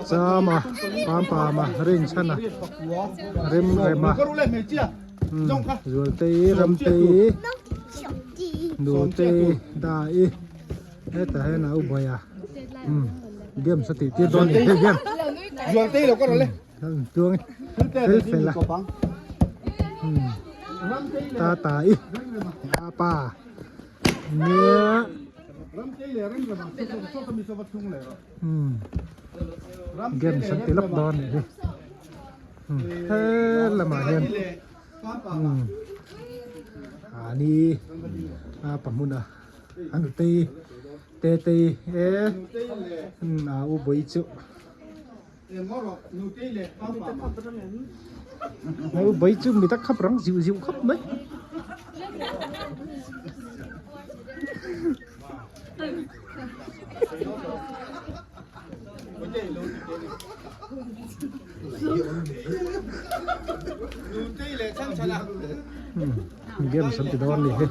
Chama Pampama Rinchhana Remrema Zualtei Ramtei Nutei Dai hetah hian a u Bawia games a tih tir dawn a ni hei hian chuang fel fel a Tata i apa nia. Games an ti lawk dawn anih hi he lamah hian ani a pa hmuna a nutei tetei e a u bawi chu a u bawi chu mi tak khap rang ziuh ziuh khawp mai. Games an ti dawn a ni hi.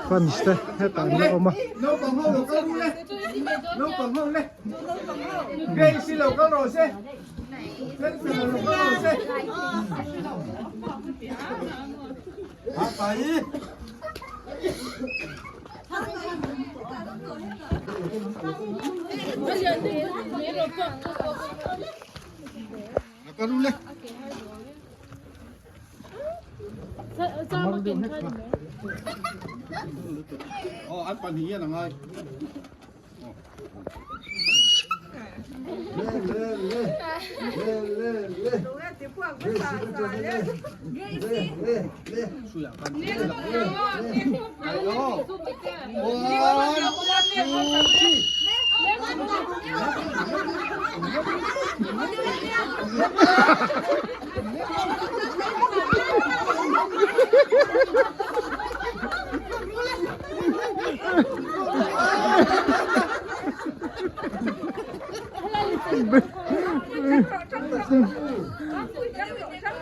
Fans te hetah an la awm a.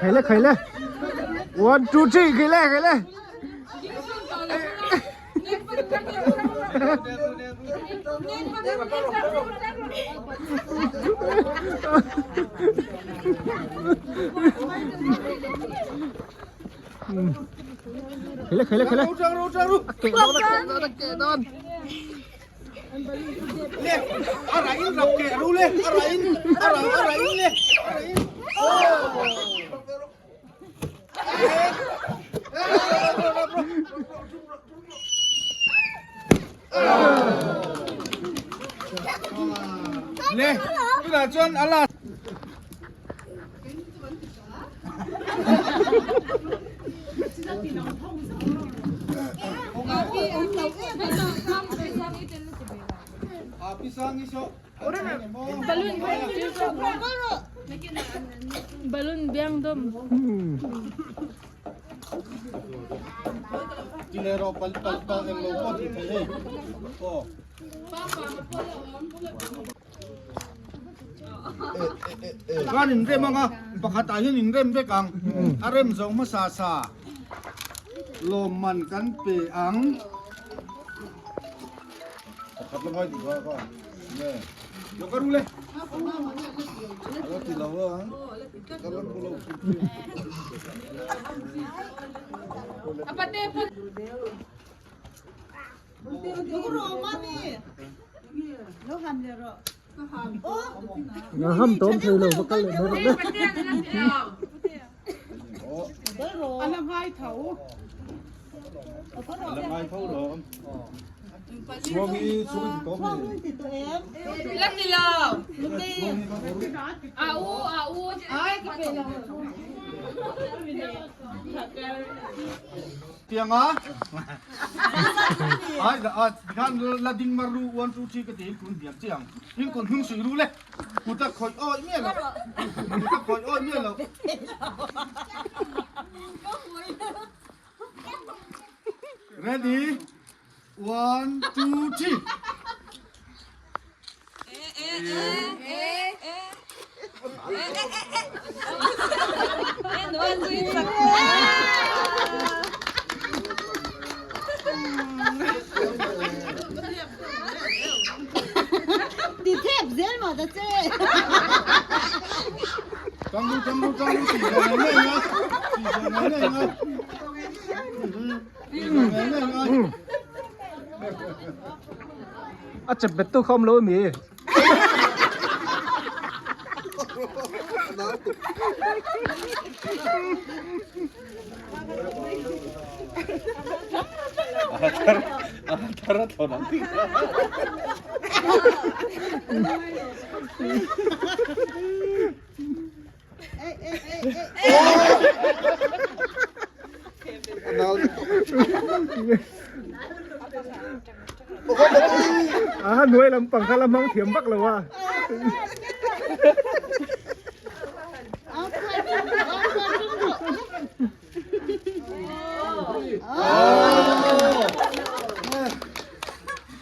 Khei le khei le 1 2 3 khei le khei le Khei le khei le khei le Keh dawn a keh dawn a keh dawn Balloon biang dawm. Kan inrem anga pakhatah hian inrem vek ang a rem zo hmasa sa lawmman kan pe ang pakhat la ngai tih kha kha nge lo ka ru le a lo ti lo ang ka lo pu lo Nga ham tawm thei lo va kal leh mai rawh le. Tianga ai a khan la ding mar ru 1 2 3 ka ti kun biak chiang in kun hnung sui ru le kuta khoi oi mia lo kuta khoi oi mia lo ready 1 2 3 A chep bet tu kha awm lo ami? A hnuai lampang kha la hmang thiam vak lo a.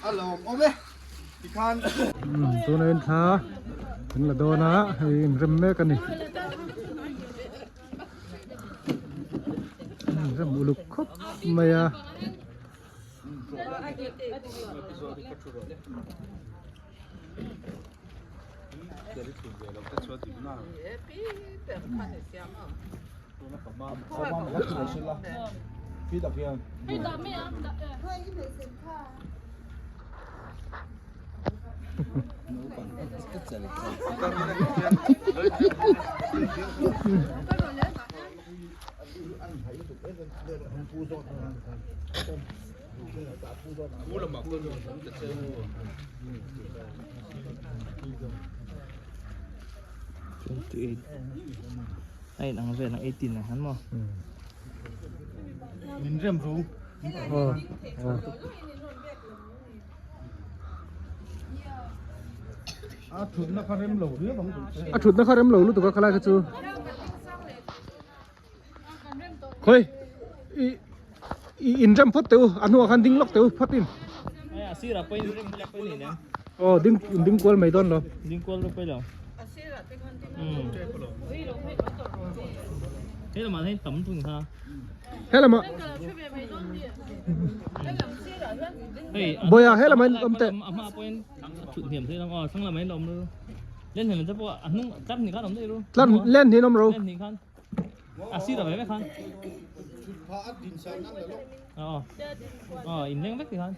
A lawm awm e tikhan. Tuna in thla kan la dawn a hei inrem mek a ni. Inrem uluk khawp mai a. A in ang vel ang 18 ang han maw. Min rem ru. A thutna kha rem lo riau ang. A thutna kha rem lo lutuk a khalai kha chu. Khoi i i inrem phawt teh u a hnuah khan ding lawk teh u phawt in. Ai a sirah pawh inrem hlek pawh ni nen. Aw ding ding kual mai dawn lo. Ding kual rawh pawh lo. He lamah hian tam thung kha. He lamah. Hei Boya he lamah in awm teh. A hma pawhin thut hniam thei lang aw thlang lamah in awm ru. Len hniam te pawh a hnung tlar hnih khan awm daih ru. Tlar len hnih in awm ro. Len hnih khan. A sir a ve vek khan. Aw. Aw in leng vek ti khan.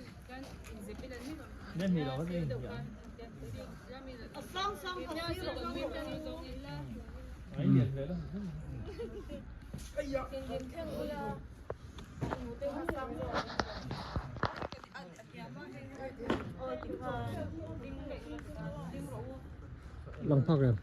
Len hnih lo kha chu in hian. Ai lian ve lo. Lang phak em.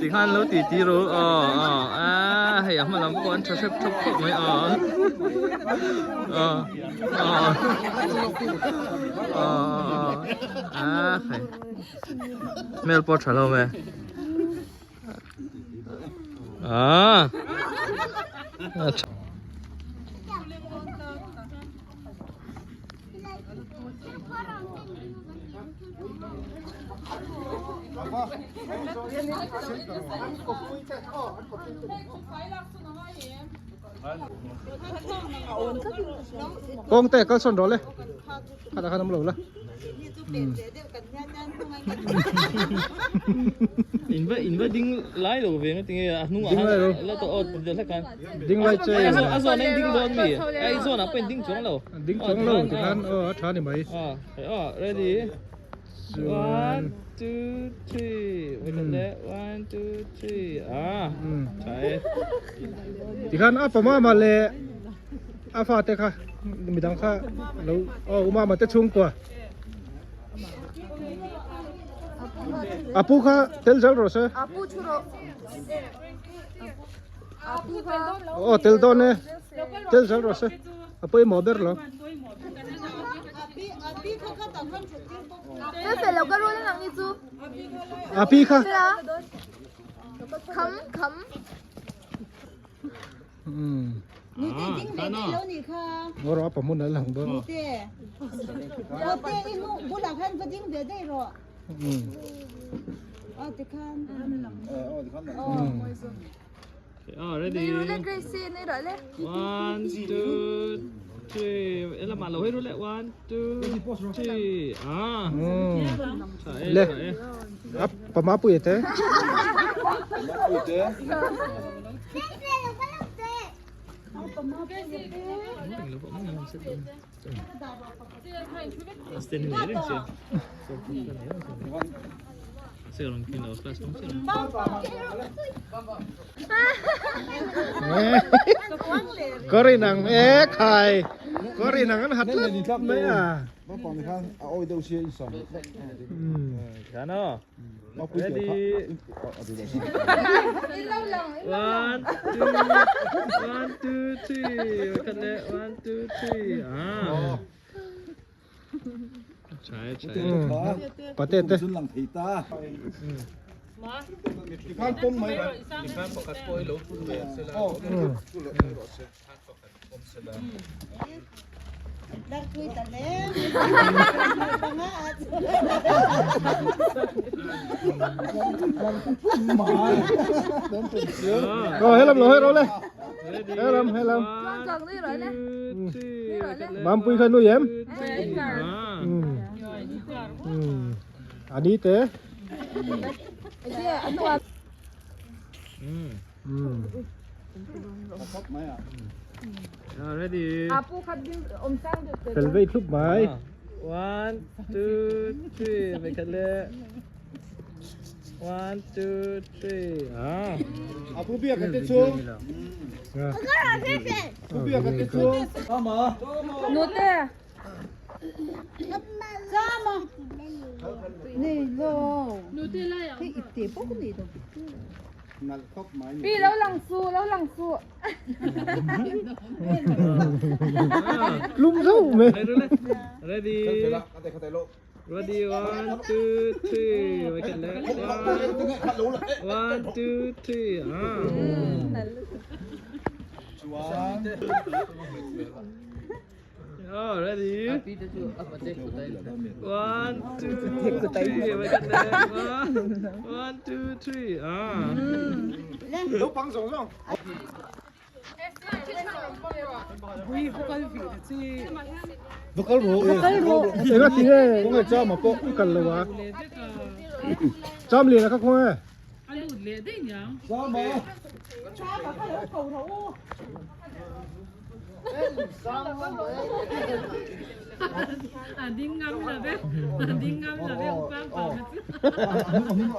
Tikhan lo ti ti ru aw aw a hei a hma lam pawh an tha hrep thup khawp mai aw aw aw aw a hei hmel pawh tha lo ve a Kawng te kal sawn rawh le khatah khan awm lo la. In va in va ding lai lo ve nga tinge a hnungah Ding lai lo. la to aw ti hlek khan. Ding lai che A zawn a zawn a ding dawn mi. Ai zawn ah pawh in ding chuang lo. Ding chuang lo ti khan aw a tha ni mai. Aw ready. Chuan 1 2 3 wait a minute 1 2 3 ah tha e. Ti khan a pamama leh a fate kha midang kha lo aw umama te chhungkua. A pu kha tel zel rawh se. A pu thu rawh. A pu kha. Aw tel dawn e. Tel zel rawh se. A pawimawh ber lo. Fel fel lo ka rul ang ni chu. A pi kha. Kham kham. Nute ding ve daih lo nih kha. Ngaw rawh a pa hmun a lang dawn. Nute. Nute i nu bulah khan va ding ve daih rawh. Aw tikhan. Aw ready. Nei ru le Gracie nei rawh le. 1 2 3 lamah lo hei ru le 1 2 3 ah. Le. A pa mapui te. Có ri nang e khai có ri nang an hat tlat mai a. Ready. One, two, one, two, three. Cut le. One, two, three. Ah. Chai, chai. Pate te. Rồi hết lâm rồi hết rồi lên. Hết lâm hết lâm. Mampui khan nuôi em. À đi thế. Ready. Fel vei thlup mai. One, two, three. Mày khát lệ. One, two, three. À. A pu biak te chu. Pu biak te chu. Nute. Zama. Nei lo. Cái ip te bawk nei lo. Pi lo lang su lo lang su. Lum zo me. Ready. Ready. One, two, three. Mày khát lệ. One, two, three. À. Oh, ready? One, two, three. Mày khát lệ. One, one, two, three. À. Vakal ro. Vakal ro. Enga ti nge kawng e cham a pawh i kal lo a. Cham lian a kha kawng e.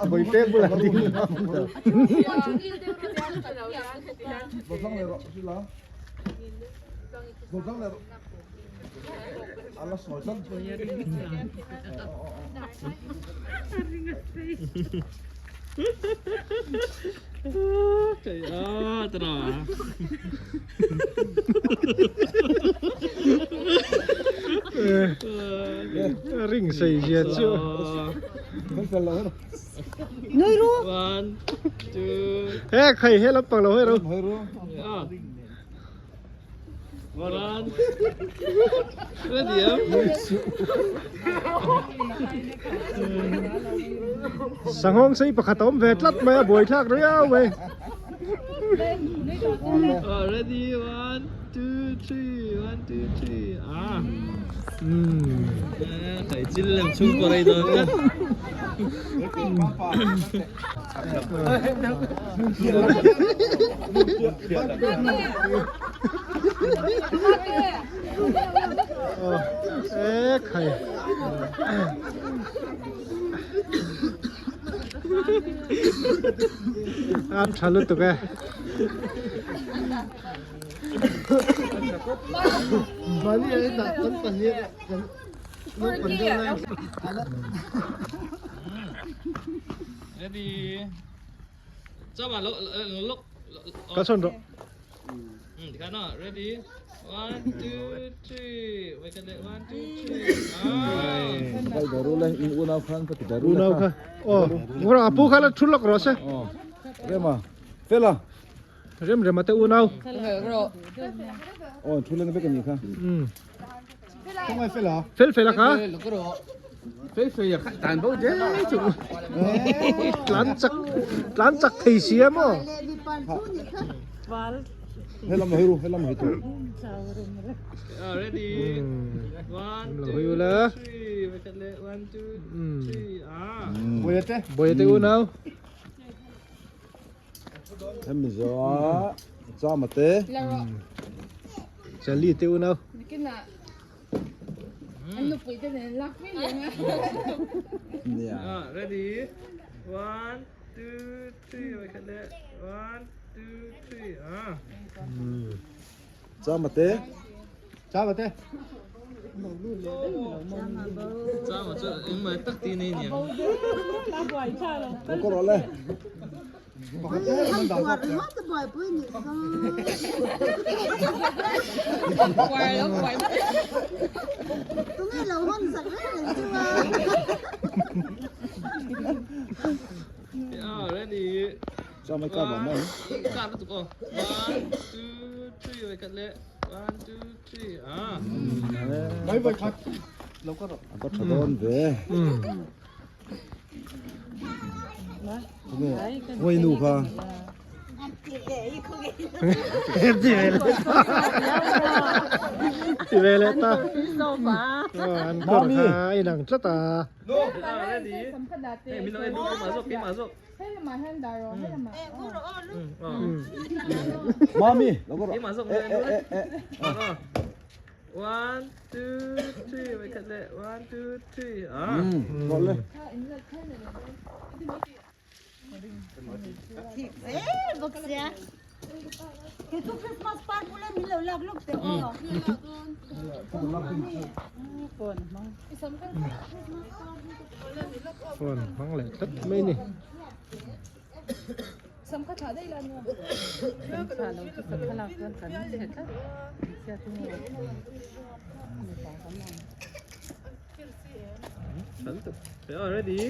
Bawihte bulah ding ngam lo. Ring sei zia chu. Nui ru. He khai he lampang lo hei ru. Sanghawng sei pakhat a awm ve tlat mai a buai thlak riau mai. E khai an tha lutuk e Ready. Cho mà lốc lốc. Ka chon ro. Ừ, thì nó ready. 1 2 3. Wait a minute. 1 2 3. Kal daru le in unau khan ka ti daru le. Unau kha. Oh, ngora apu kha la thulok ro se. Oh. Rema. Fela. Rem rema te unau. Oh, thulen vek ani kha. Fel fel a kha. Tlan chak tlan chak thei si a maw. Helam hei ru, helam hei tu. Ready. 1 Lo hei ula. 2 3. Wait a minute. 1 2 3. Ah. Boye te unau. Hemi zo chama te. Chali te unau. Nia. Ah, ready. 1 2 3. Wait a minute. 1 2 3. Ah. Chama te. Chama te. Chama chu engmah tak ti nei niang. Lo ko rawh le. Ah, ready. Chama ka ba mai. Ka lutuk aw. 1 2 3. Wait a minute. 1 2 3. Ah. Mai vai khat. Lo ko rawh. A va tha dawn ve. Ngoi nu kha. Ti ve leh ta. Ti ve leh ta. An kawr kha a inang tlat a. Ready. Hei min lo en duh keimah zawk keimah zawk. Mami, lo ko rawh. Keimah zawk min lo en duh le. 1 2 3 wait khat leh 1 2 3 ah. Rawh le. Phone hmang leh tlat mai ni. Ready?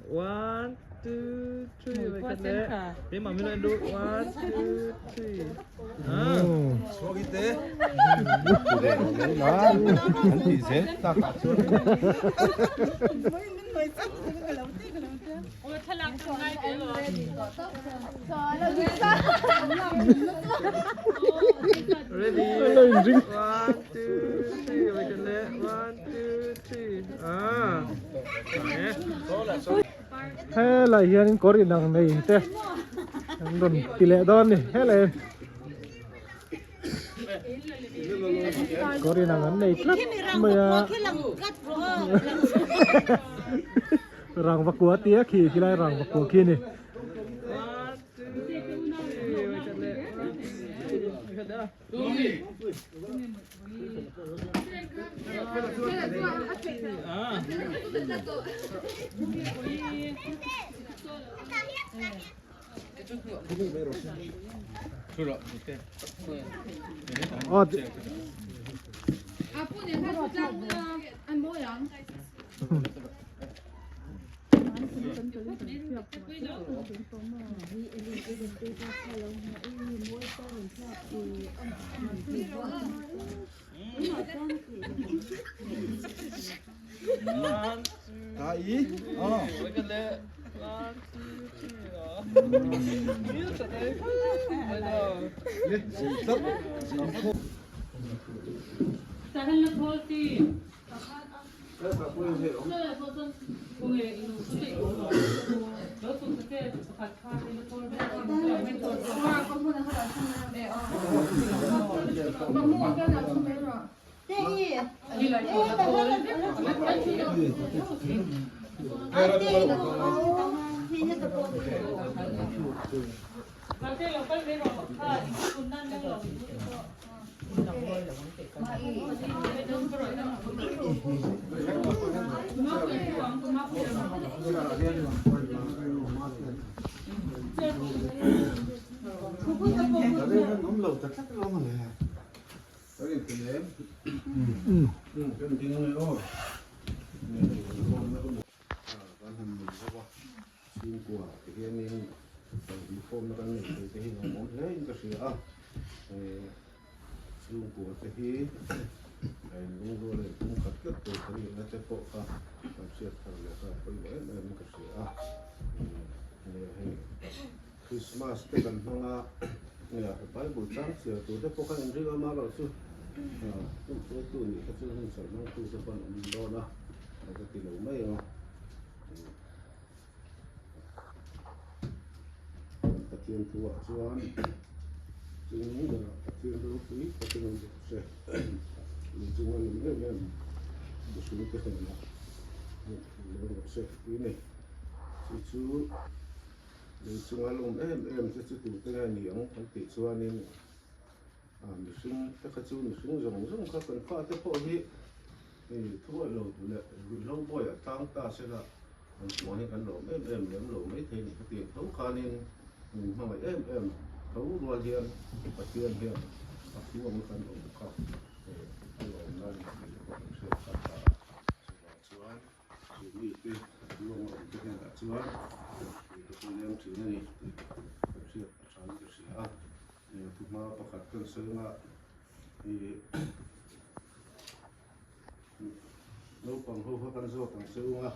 1 2 3 wait khat leh. Keimah min lo en duh 1 2 3. Ah. Ready? Lo in ring. 1 2 3 wait khat leh. 1 2 3. Ah. Helai hianin kawr inang nei te an rawn ti leh dawn a ni helai. Kawr inang an nei tlat mai a. Rangva kua tia khi khilai rangva kua khi a ni. Chhungkua ti hianin inkhawmna kan neih theih te hi nuam awm hle in ka hria a, chhungkua te hi a inlungrual a inpumkhat tlat tur kan nihna te pawh kha kan hriat thar leh kha a pawimawh em em in ka hria a, hei Christmas te kan hmang a, Bible chang chhiar tur te pawh kha inring a amaherawhchu hun hruaitu nih kha chu hun chawlh hmangtu te pawh an awm dawn a, ka ti lo mai ang a. Pathian thuah chuan chung berah Pathian ropui takin an bawk che. Lei chunga lung em em mihring te hnenah lo rawh se tih a ni. Chu chu lei chunga lawm em em te chu tute nge ni ang kan tih chuanin mihring te kha chu mihring zawng zawng kha kan fate pawh hi Thuawih lo leh ruihhlo bawiah tlang ta se la, kan chungah hian kan lawm em em lem lo maithei ni. Hetiang tho khanin min hmangaih em em tho rual hian Pathian hian a thu anga kan awm kha a lawm nan tih te pawh kan hriat kha ta a. Chuvang chuan chu mite a thu anga awm te hnenah chuan mite pawh leng thin a ni tih kan hriat a tha in ka hria a. Thuhma pakhat kan sawi anga ih. Naupang ho kha kan zawt ang che ung a,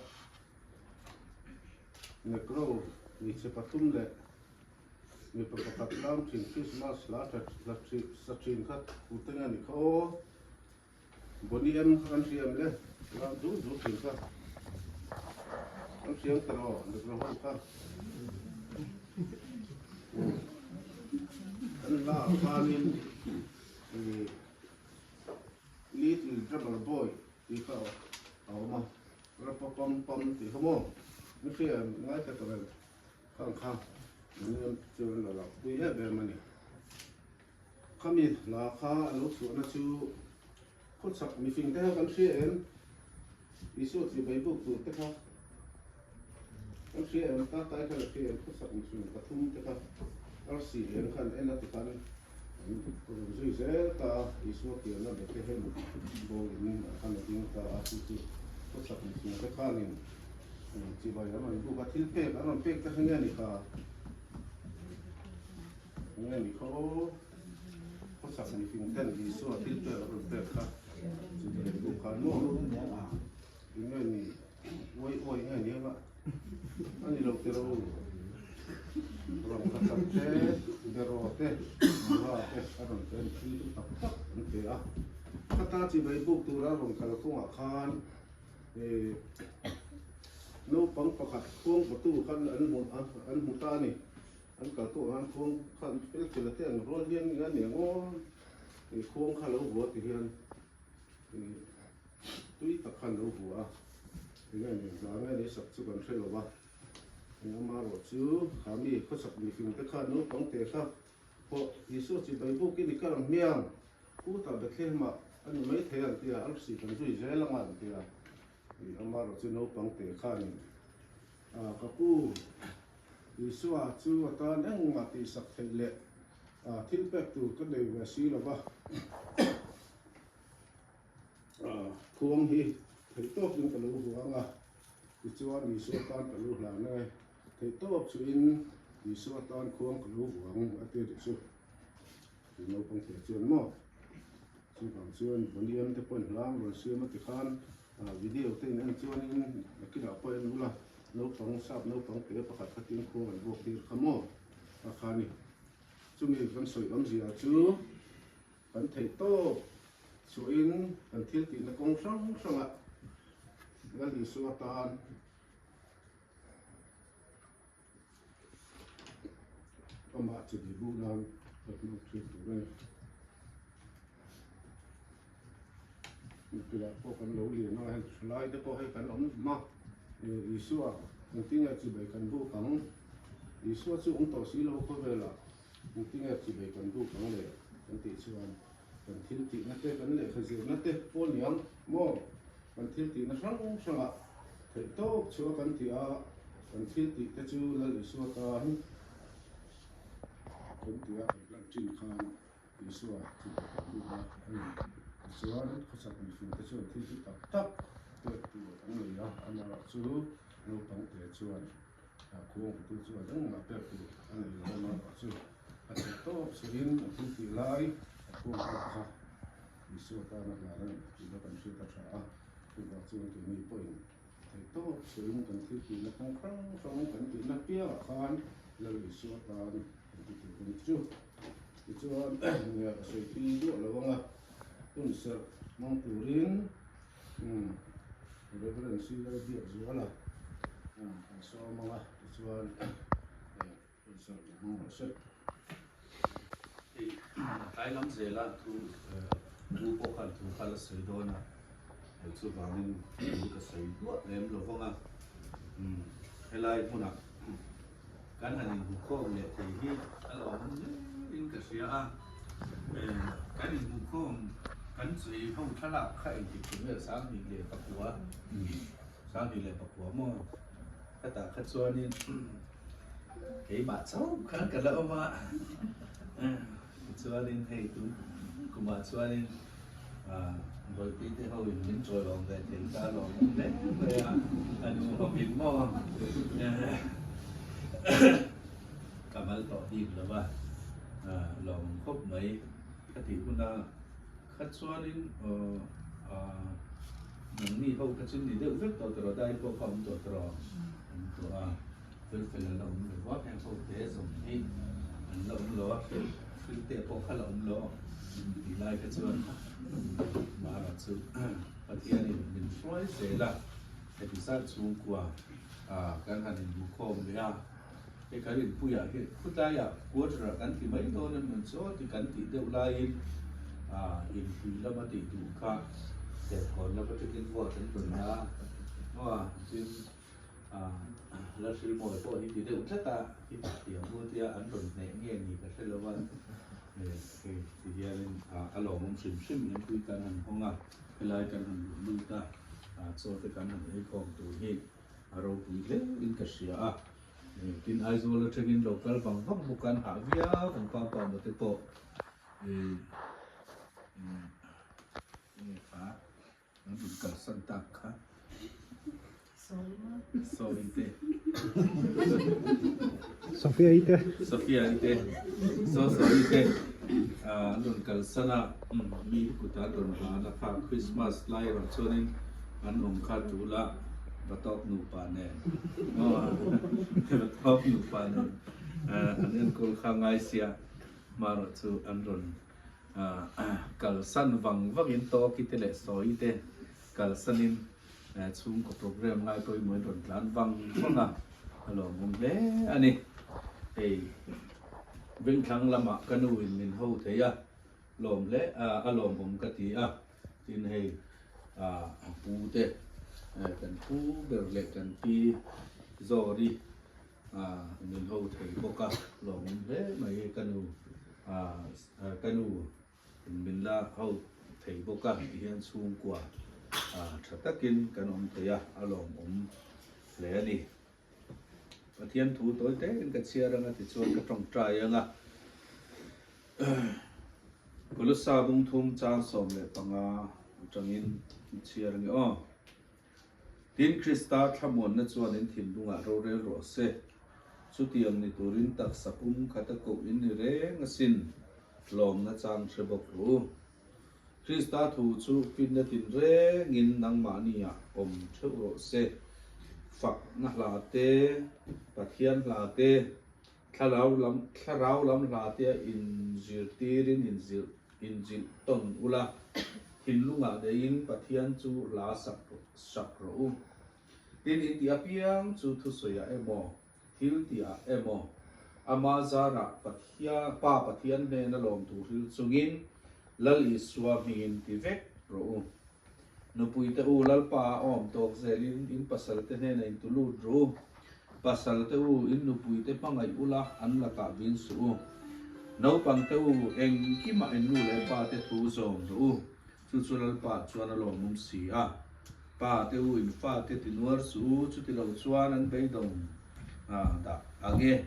Negro hmeichhe pathum leh mipa pakhat lam thin Christmas hla tha hla sa thin kha tute nge ni kha aw, Boney M kha kan hria em le, lam zut zut thin kha kan hriam ta rawh Negro ho kha. Kan hla ah khanin ih. Little Drummer Boy tih kha a awm a, Rapa Pam Pam tih kha maw? Ni hria em? Ngaithla tawh em? Khang kha min chuan a lo pui em em a ni. Khami hla kha a lo chhuahna chu khawchhak mifing te kha kan hria em? Isua chibai buk tur te kha kan hria em? Tatai khan a hria em? Khawchhak mifing pathum te kha arsi eng khan en a ti khan An rawn zui zel ta a, Isua pianna Bethlehem bawl in ah khan a ding ta a, chu chu khawchhak mihring te khanin chibai an rawn buk a, thil pek an rawn pek te kha nge ni kha? Nge ni kha aw? Khawchhak mihring ten Isua thil pek an rawn pek kha chibai an buk khan maw? Nge ni? Uai uai nge ni anga? A ni lo tiro. Ram kha chak te, beraw te, mura te a rawn pe a ni. Thil hlu tak tak an pe a. Khata chibai buk tura rawn kal kawngah khan naupang pakhat khuang patu khan an hmu an hmu ta a ni. An kal kawngah khan khuang khan fel fel te ang rual hian eng a ni ang aw. khuang kha lo vua ti hian tui tak khan lo vua a, enge ni hla nge ni sak chu kan hre lo va, engamarawh chu kha mi khawsak mifing te khan naupang te kha pawh Isua chi Baibuk in i kal ang hmiang, kutah Bethlehem ah a ni maithei an ti a, arsi kan zui zel anga an ti a, amarawh chu naupang te khanin ka pu Isua chu a tan engmah tihsak theih leh thil pek tur ka nei ve si lo va, khuang hi theih tawkin ka lo huang a, tichuan Isua tan ka lo hlan e, theih tawp chuin Isua tan khuang ka lo vuang a ti ri chu. Chu naupang thei chuan maw? Chuvang chuan Boniam te pawhin hlang rawn siam a ti khan video te in en chuanin nakinah pawh en ula naupang sap naupang te pakhat khatin khuang an vuak tir kha maw? A kha ni. Chumi kan sawi awmzia chu kan theih tawp chhuahin kan thil tihna kawng hrang hrangah Lal Isua tan amah chi bi bu nan ka hmang thin tur a ni. Mipuiah pawh kan lo lian a, hei thalai te pawh hei kan awm hma Isua engtinge chi bai kan buk ang? Isua chu awm tawh si lo khawvelah engtinge chi bai kan buk ang le kan tih chuan kan thil tihna te kan lehkha zirna te pawh niang maw kan thil tihna hrang hrangah theih tawp chhuah kan tih a kan thil tih te chu Lal Isua tan kan tih a kan hlan thin khan Isua chu ka kan buk a a ni. Tichuan khawchhak mifing te chuan thil chu tak tak pek tur an nei a, amaherawh chu naupang te chuan khuang hutu chuan engmah pek tur a nei lo, amaherawh chu a theih tawp suhin a thil tih lai a khuang pawh kha Isua tana hlan a ni tih kha kan hriat a tha a, chuvang chuan keini pawhin theih tawp suhin kan thil tihna kawng hrang hrang kan tihna piangah khan Lal Isua tan kan ti tur a ni chu. Tichuan nia ka sawi tui duah lo ang a, hun serh hmang turin Reverend Sir Biakzuala kan sawm ang a, tichuan hun serh la hmang rawh se. Hei tlai lam zela thu thu pawh khan thu kha la sawi dawn a, chuvangin thu ka sawi duah lem lo vang a, helai hmunah Kan han inhmukhawm leh thei hi a lo awm in ka hria a, kan inhmukhawm kan chei ho thlalak kha engtik tur nge 2009, 2009 maw khatah kha chuanin keimah chauh khan ka la awm a, tichuanin hei tun kumah chuanin Bawlhpui te ho in min chawi awm ve thei ta lawm awm hle mai a, a nu ho in maw ka mal tawh bik lo va, lawm awm khawp mai ka tih hun a, kha chuanin nangni ho kha chu ni deuh vek tawh tawh dai pawh kha awm tawh tawh awm tawh a, fel fel an la awm lo va, heng ho te zawng hi an la awm lo a, thil te pawh kha la awm lo tih lai kha chuan Mara chu Pathianin min hruai zel a, heti zat chhungkua kan han inhmukhawm leh a, hei kan inpuiah hi khawtlaiah quarter ah kan ti mai dawn em chu ti kan tih deuh laiin inpui lama tih duh kha Serkawn lama tangin vote an rawn la a, tin La hrilmawi pawh hi ti deuh tlat a, hi tiang hu tia an rawn hneh nge ni ka hre lo a, hei ti hianin a lawmawm hrim hrim inpui kan han hawng a, helai kan han luh lut a, chaw te kan han ei khawm tur hi a ropui hle in ka hria a, tin Aizawl atangin lo kal vang vang bawk an hah viau ang pang pang te pawh kha. An rawn kalsan tak kha. Sawi te. Sophia i te. Sophia i te. So sawi te. An rawn kalsan a, mi kut an rawn hlan a kha Christmas lai erawh chuanin an awm kha tul a, Batawk nupa nen. Batawk nupa nen an enkawl kha ngai sia, hmarawh chu an rawn Kalsan vang vangin Tawki te leh Sawi te kalsanin chhungkaw program ngai pawimawhin rawn tlan vang vang a, a lawmawm hle a ni. Hei Vengthlang lamah ka nu in min ho thei a, lawm hle a lawmawm ka ti a, tin hei a pu te kan pu ber leh kan pi Zawri min ho thei bawk a, lawmawm hle mai ka nu ka nu min la ho thei bawk a tihian chhungkua tha takin kan awm thei a, a lawmawm hle a ni. Pathian thu tawi tein ka chhiar anga tichuan ka tawngtai anga Kolossa bungthum chang 15 atangin i chhiar ange aw. Tin, Krista thlamuanna chuan in thinlungah rorel rawh se. Chutiang ni turin taksa pum khata koh in ni reng asin, tlawmna chang hre bawk ru. Krista thu chu finna tinrengin nangmahniah awm theuh rawh se. Fakna hla te, Pathian hla te, thlarau lam thlarau lam hla te a inzirtirin inzilh inzilh tawn ula, thinlungah deihin Pathian chu hla sak sak rawh u. Tin, intih apiang chu thusawiah emaw, Thil tihah emaw, ama zarah Pathian, Pa Pathian hnena lawmtu hril chungin Lal Isua hmingin ti vek rawh u. Nupuite u, Lalpa a awm tawk zelin in pasalte hnena intu lut ru. Pasalte u, in nupuite hmangaih ula an lakah vin suh u. Naupangte u, engkimah in nu leh pate thu zawm rawh u. Chu chu Lalpa chuan a lawmawm si a. Pa te u in fa te ti nuar suh u, chuti lo chuan an beidawng dah ang e.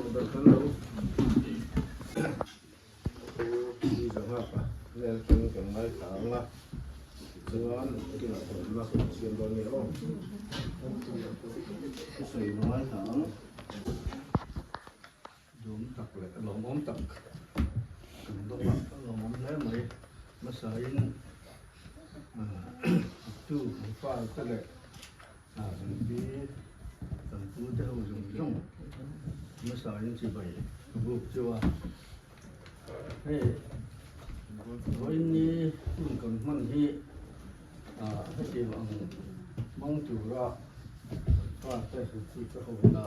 pawimawh ber kan lo Pu Zahapa hnen atangin kan ngaithla ang a, tichuan kinah thawmna kan siam dawn nge aw. Thusawi ngaithla ang. Duhawm tak leh lawmawm tak kan dawng a, a lawmawm hle mai. Hmasain tu kan fa te leh kan pi kan pu te ho zawng zawng hmasain chibai ka buk chu a. Hei vawiin ni hun kan hman hi hetiang ang hmang tura kan fa te tu te ho ina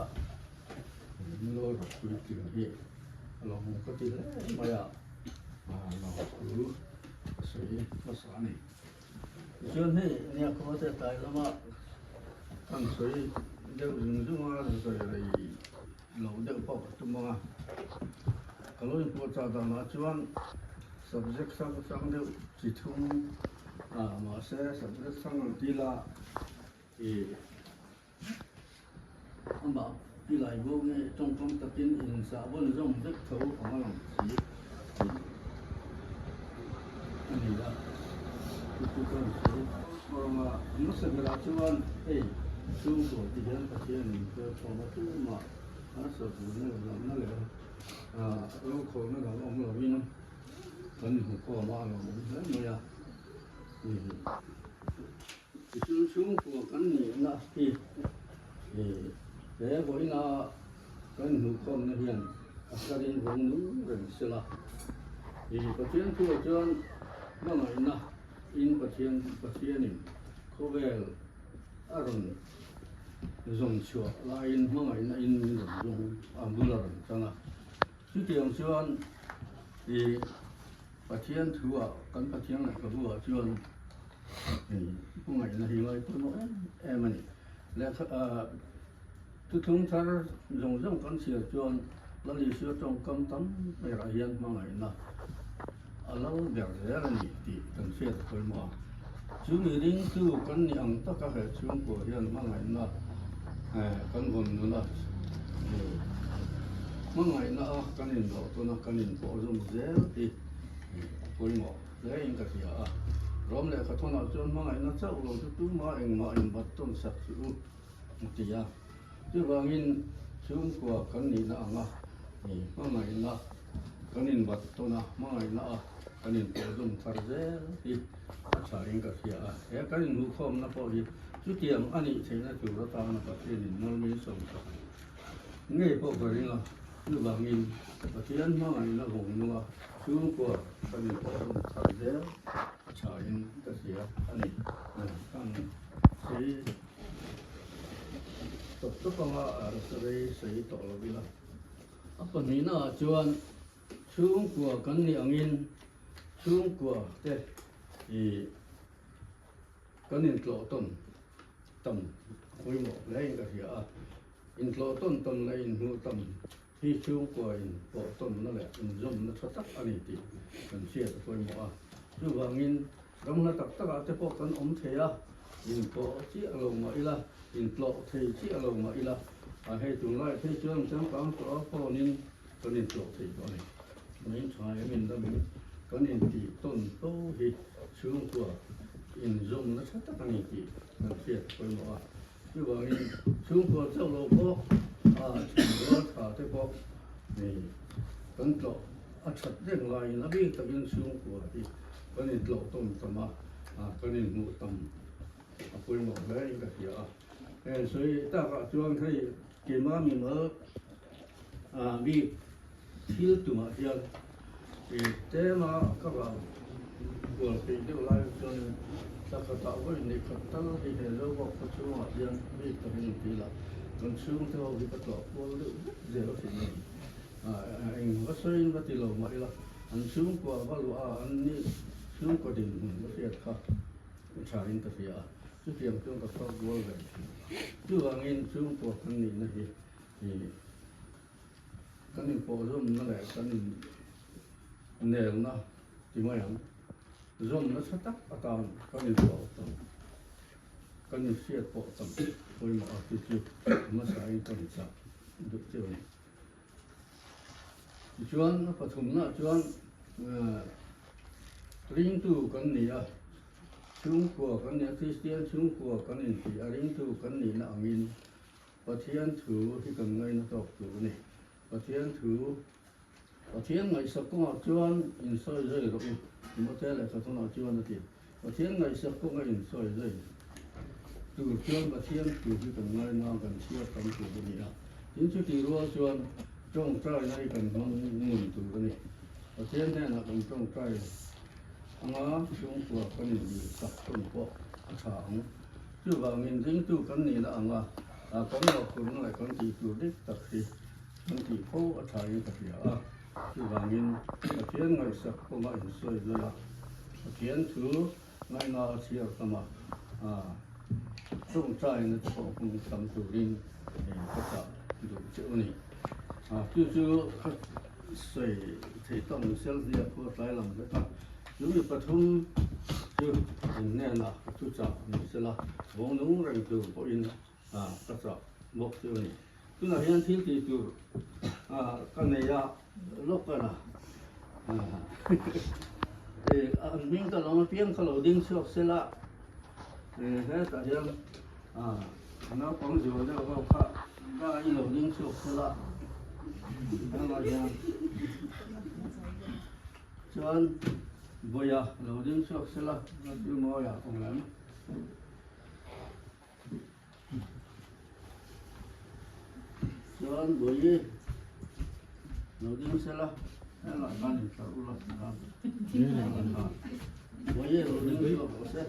Min lo rawh puitling hi a lo hmu ka ti hle mai a, lo thu ka sawi hmasa a ni. Tichuan hei nia khawte tlai lama kan sawi deuh zung zung a, sawi rei lo deuh pawh ka tum ang a. Ka lo inpuahchah danah chuan subject hrang hrang deuh chi thum mahse subject hrang ang tila ih Amah pi lai bo nge tawngkam takin in zah vawn zawng vek tho ang a lang si tih a ni a, chu chu ka rawn sawi vang a. Hmasa berah chuan hei chhungkaw ti hian Pathian in hruai khawm a tumah harsatna leh hlauhna leh rokhawlna dang awm lovin kan inhmu khawm a, a lawmawm hle mai a. Tichuan chhungkua kan nihna hi he vawiina kan inhmuhkhawmna hian a thlarin vawng nung reng sela. Pathian thuah chuan hmangaihna in Pathian Pathianin khawvel a rawn zawng chhuah laiin hmangaihna in min rawn zawng a bul a rawn chang a. Chutiang chuan Pathian thuah kan Pathian lehkhabu ah chuan Hmangaihna hi ngai pawimawh em em a ni. Lehkha thuthlung thar zawng zawng kan chhiar chuan Lal Isua tawngkam tam berah hian hmangaihna a lo ber zel a ni tih kan hriat a pawimawh a. Chu mi ringtu kan nih ang taka he chhungkua hian hmangaihna kan vawn nun a, hmangaihna a kan inlawh tawn a, kan inpawh zawm zel hi a pawimawh. Hle in ka hria a, Rom lehkha thawnah chuan hmangaihna chauh lo chu tumah engmah inbat tawn sak chu u a ti a. Chuvangin chhungkua kan nihna anga hmangaihna kan inbat tawn a, hmangaihna a kan inpawhdum thar zel hi a tha in ka hria a. He kan inhmuhkhawmna pawh hi chutiang a nih theihna tur atana Pathianin malmin sawmsak ngei pawh ka ring a. Chuvangin Pathian hmangaihna vawng nunga chhungkua kan inpawhzawm thar zel a thain ka hria a ni. Kan sawi tawp tawp anga rei sawi tawh lo ila. A pahnihnaah chuan chhungkua kan nih angin chhungkua te ih kan intlawh tawn tam a pawimawh hle in ka hria a. Intlawh tawn tawn leh inhmuh tam hi chhungkua in pawh tawnna leh inzawmna tha tak a ni tih kan hriat a pawimawh a. Chuvangin ram hla tak takah te pawh kan awm thei a, inpawh chiah lo mah ila, intlawh thei chiah lo mah ila, a hei tunlaiah phei chuan changkang tawh a phone in kan intlawh thei tawh a ni. Min tha em in ram in kan intih tawn fo hi chhungkua inzawmna tha tak a ni tih kan hriat a pawimawh a. Chuvangin chhungkua chauh lo pawh a chhungrual tha te pawh kan tlawh a that reng laiin a bik takin chhungkua hi kan intlawh tawn tam a, kan inhmuh tam a pawimawh hle in ka hria a. Heng sawi takah chuan hei keimah mimal bik thil tumah hian tlema ka vang kual peih deuh lai chuan thla khatah vawi neih khat tal hi he Zobawk khaw chhungah hian bik takin an ti la, kan chhungte ho hi ka tlawh kual deuh vek zel thin a ni. Eng va sawiin va ti lo mah ila an chhungkua va luah a, an ni chhungkaw dinhmun va hriat kha tha in ka hria a, chutiang chuan ka thawk kual ve thin. Chuvangin chhungkua kan nihna hi Kan inpawhzawmna leh kan innelna ti mai ang, zawmna tha tak atan kan inpawh tam, kan inhriat pawh tam pawimawh a, chu chu hmasain ka inchah duh chiah a ni. Tichuan a pathumnaah chuan ringtu kan ni a, chhungkua kan ni a, Kristian chhungkua kan inti a, ringtu kan nihna angin Pathian thu hi kan ngaina tawk tur a ni. Pathian thu, Pathian ngaihsak kawngah chuan insawi zai rawh u, Timothea lehkha thawnah chuan a ti. Pathian ngaihsak kawnga insawi zai tur chuan Pathian thu hi kan ngaina a, kan chhiar tam tur a ni a. Tin, chutih rual chuan tawngtaina hi kan hmang ngun tur a ni. Pathian hnenah kan tawngtai anga chhungkua kan inhmil sak hlawm pawh a tha ang. Chuvangin ringtu kan nihna anga kan mawhphurhna leh kan tih tur dik tak hi kan tih fo a thain ka hria a. Chuvangin Pathian ngaihsak kawnga insawi zui a, Pathian thu ngaihna a chhiar tam a, tawngtaina te pawh hmang tam turin ka chah duh che u ni. Chu chu ka sawi theih tawk ni sel hnia khua tlai lam vek a, chu mi pathum chu in hnenah ka thu chah ni sela, vawng nung reng tur pawhin ka chah bawk chu a ni. Tunah hian thil tih tur ka nei a, lawk a la. An hming ka lo apiang kha lo ding chhuak sela, hetah hian naupang zual deuh ho kha ka i lo ding chhuak sela, helaiah hian chuan Bawia lo ding chhuak sela, Mawia awm em? Chuan Bawihi lo ding sela helai khan in tlar ula Bawihi lo ding chhuak rawh se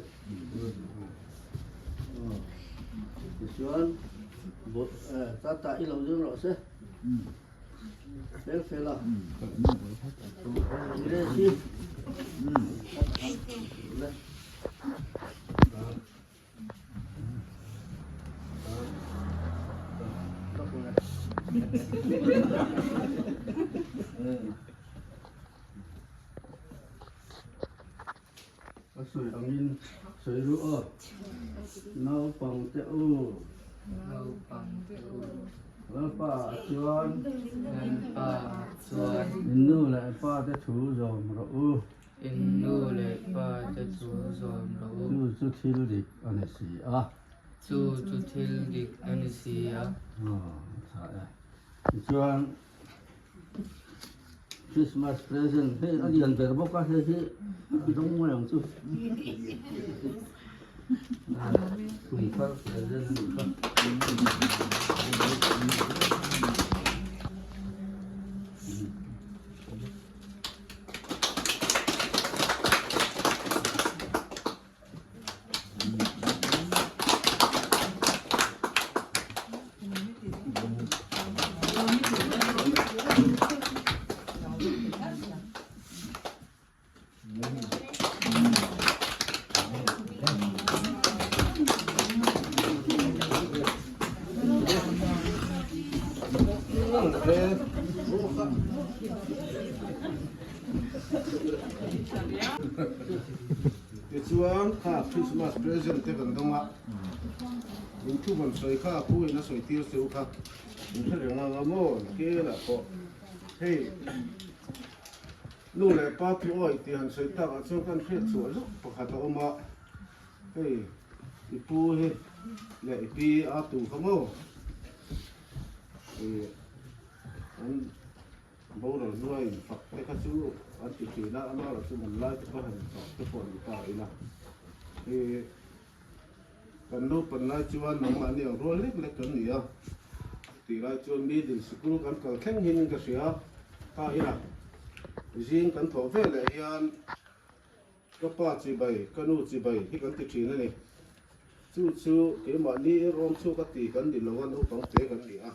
tichuan tata i lo ding rawh se fel fel a Grace A sawi angin sawi ru aw. Naupang te u. Naupang te u. Lalpa ah chuan. Lalpa ah chuan. In nu leh pa te thu zawm rawh u. In nu leh pa te chu zawm rawh u. Chu chu thil dik a ni si a. Chu chu thil dik a ni si a. Aw, a tha e. Tichuan, Christmas present hei a lian ber bawk a, hei hi a dawng mai ang chu. Kum thar present a nih kha. Tichuan kha Christmas present te kan dawng a, in thu rawn sawi kha a pu in a sawi tir che u kha in hre reng ang a maw nakin ah pawh hei nu leh pa thu awih tih han sawi tak ah chuan kan hriat chhuah zuk pakhat a awm a, hei i pu hi leh i pi a tu kha maw ih an. Boral hnuaiin fak te kha chu an ti thin a, amaherawh chu man lai te pawh han fak te pawh an ni ta ila. Hei kan naupan lai chuan nangmahni ang rual lek lek kan ni a, tih lai chuan middle sikul kan kal thleng hin ka hria ta ila. Zing kan thawh ve leh hian ka pa chibai, ka nu chibai hi kan ti thin a ni. Chu chu keimahni rawm chhuak a ti kan ni lo a, naupang te kan ni a.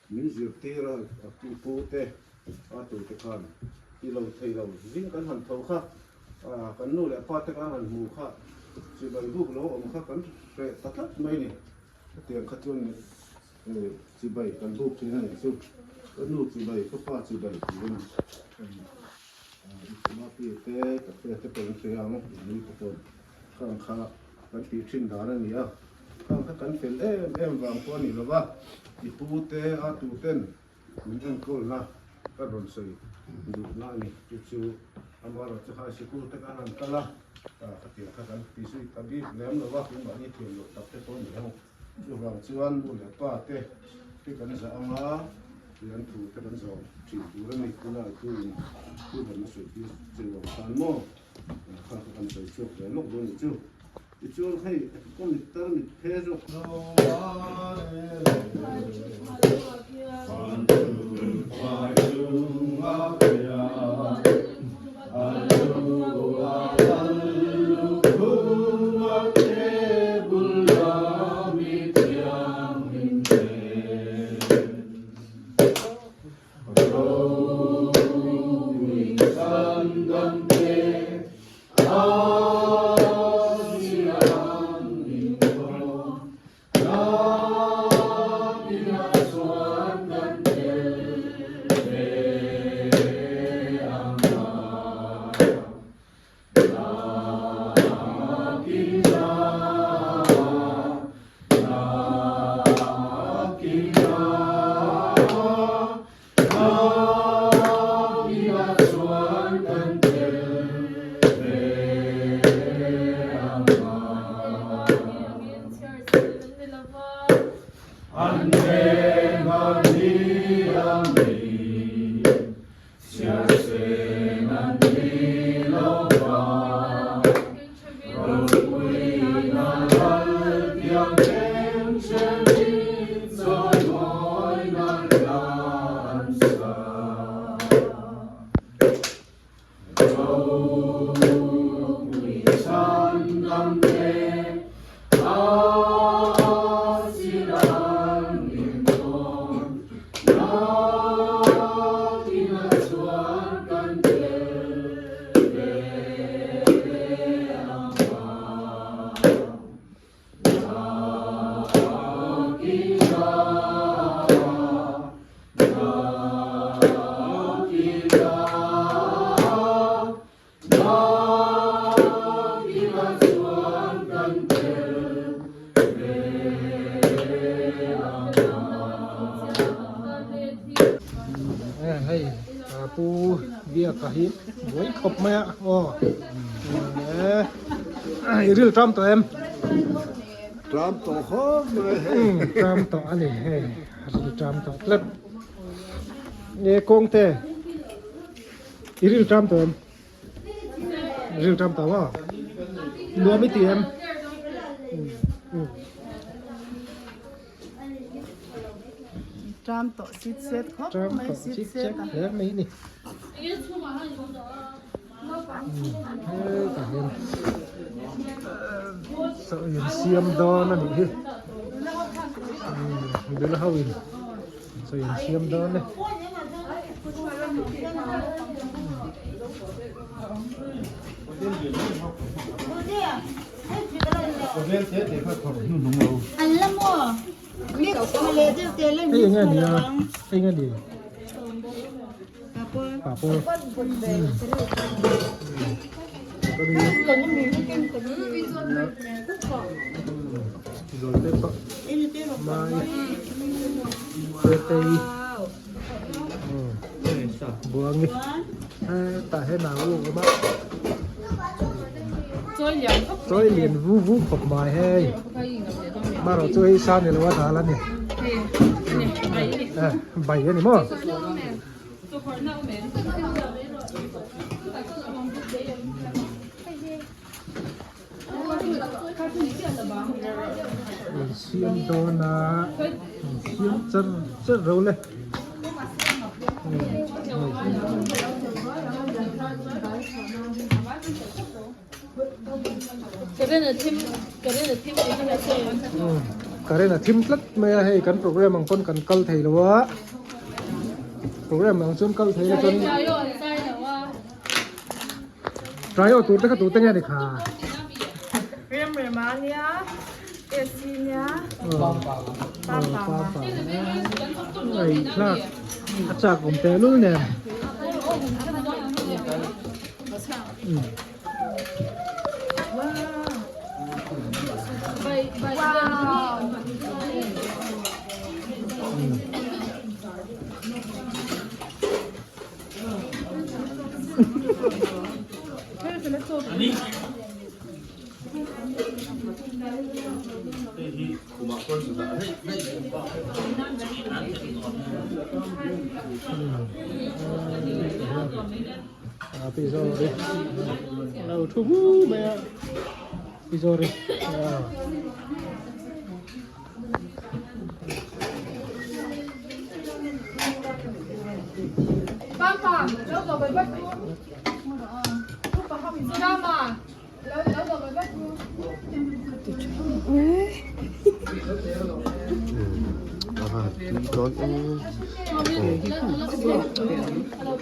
Min zirtir a, a pu te, a tu te khan ti lo thei lo zing kan han tho kha, kan nu leh pa te kan han hmu kha, chibai buk lo awm kha kan hreh ta tlat mai ni. Hetiang kha chuan chibai kan buk thin a nih chu, ka nu chibai, ka pa chibai tiin Mapi te, ka te te pawh in hria ang, nui te pawh khang kha kan tih thin dan a ni a. Khang kha kan fel em em vang pawh a ni lo va, i pu te a tu ten min enkawlna ka rawn sawi duhna a ni. Chu chu amaherawhchu kha sikul te khan an kal a, khatiang kha kan ti zui ta bik lem lo a, keimahni thiam loh tak te pawh a ni ang. Chuvang chuan nu leh pa te hi kan zah ang a, tih an thu te kan zawm thin tur a ni. Tunah i tuin thu rawn a sawi tir che vang khan maw kha kha kan sawi chhuak ve lawk dawn nih chu. Tichuan hei ka mit tar mit phe zawk. Hei pu Biaka hi buai khawp mai a aw i ril ṭam tawh em? Ṭam tawh khawp mai hei. Ṭam tawh a ni hei ril ṭam tawh tlat. Nge kawngte i ril ṭam tawh em? Ril ṭam tawh maw? Nuam i ti em? Ṭam tawh chit chet khawp mai chit chet a. Hle mai ni. Hetah hian chaw in siam dawn a nih hi. Nula ho in chaw in siam dawn e. Hei eng nge ni a hei nge ni papawr zawi te pawh mai te te buangi tah hian a u awm a chawi lian vu vu khawp mai hei marawh chu hei sa ni lo a dal a ni bai a ni maw. Siam dawn a siam char char ro le. Current a thim tlat mai a hei kan program ang pawn kan kal thei lo a program ang chuan kal thei lo chuan try aw tur te kha tur te nge ni kha. Remrema nia Esi nia Pa pa ai thlak a chak awm teh lul nen. A pi zawr i lo thu bu mai a pi zawr i A tui dawn em aw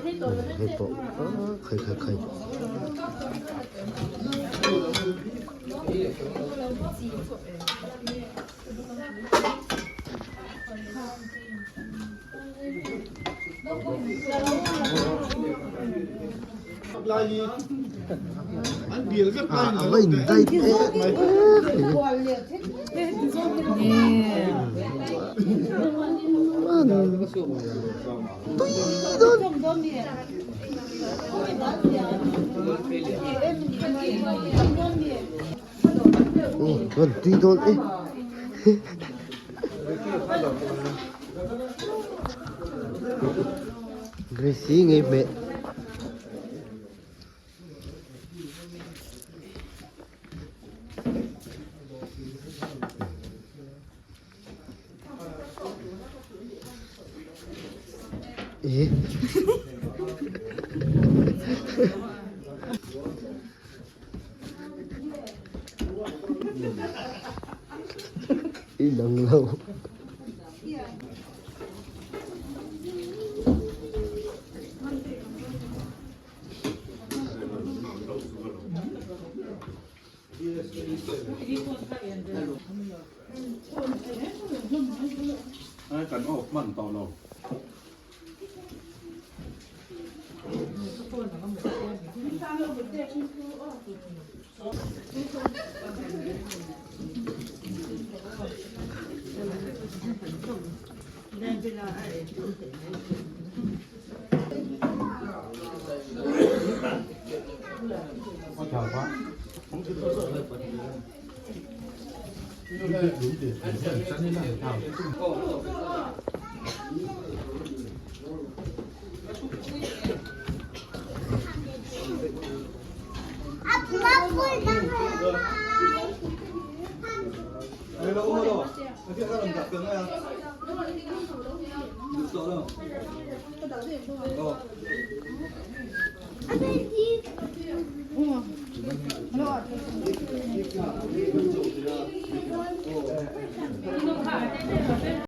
hei pawh khai khai khai. A va in dai em mai tui dawn. Aw tui dawn e. Grace ngei hmeh. E. Inang lo. Kan off hman tawh lo.